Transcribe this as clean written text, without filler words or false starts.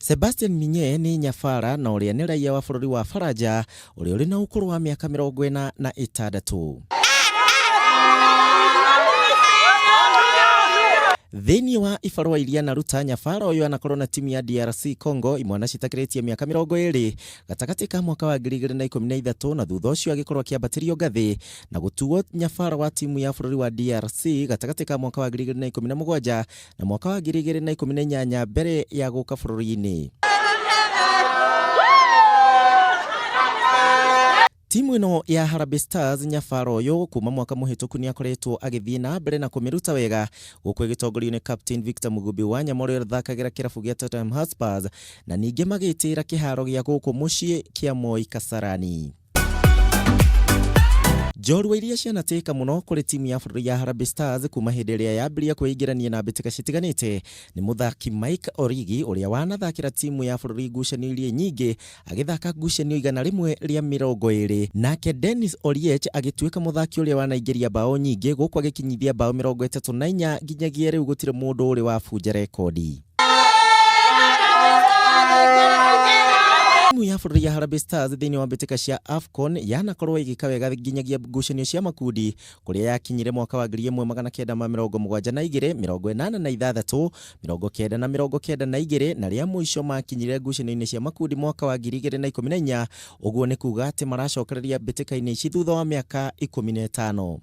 Sebastien Migne nĩ nyabara na ũrĩa nĩ raiya wa bũrũri wa Faranja ũrĩa ũrĩ na ũkũrũ wa mĩaka 46. Thĩinĩ wa ibarũa iria anaruta, nyabara ũyũ anakorwo na timu ya DRC Congo imwana citakĩrĩtie mĩaka 20 gatagatĩ ka mwaka wa 2013 na thutha ũcio agĩkorwo akĩambatĩrio ngathĩ na gũtuo nyabara wa timu ya bũrũri wa DRC gatagatĩ ka mwaka wa 2017 na mwaka wa 2018 mbere ya gũka bũrũri-inĩ. Timu ĩno ya Harambee Stars nyabara ũyũ kuma mwaka mũhĩtũku nĩakoretwo agĩthiĩ na mbere na kũmĩruta wega gũkũ ĩgĩtongorio nĩ captain Victor Mugubi Wanyama ũrĩa ũthakagĩra kĩrabu gĩa Tottenham Hotspurs na ningĩ magĩtĩĩra kĩharo gĩa gũkũ mũciĩ kĩa Moi Kasarani. Njorua iria cianatĩĩka mũno kũrĩ timu ya bũrũri ya Harambee Stars kuma hĩndĩ ĩrĩa yambĩrĩria kwĩingĩrania na mbĩtĩka citiganĩte nĩ mũthaki Mike Origi ũrĩa wanathakĩra timu ya bũrũri ngucanio iria nyingĩ agĩthaka ngucanio 120. Nake Dennis Oliech agĩtuĩka mũthaki ũrĩa wanaingĩria mbaũ nyingĩ gũkũ agĩkinyithia mbaũ 34 nginyagia rĩu gũtirĩ mũndũ ũrĩ wabunja rekondi. Timu ya bũrũri ya Harambee Stars thĩinĩ wa mbĩtĩka cia AFCON yanakorwo ĩgĩka wega nginyagia ngucanio cia makundi kũrĩa yakinyire mwaka wa 1972, 86, 90 na 92 na rĩa mũico makinyire ngucanio-inĩ cia makundi mwaka wa 2014, ũguo nĩ kuga atĩ maracokereria mbĩtĩka-inĩ ici thutha wa mĩaka 15.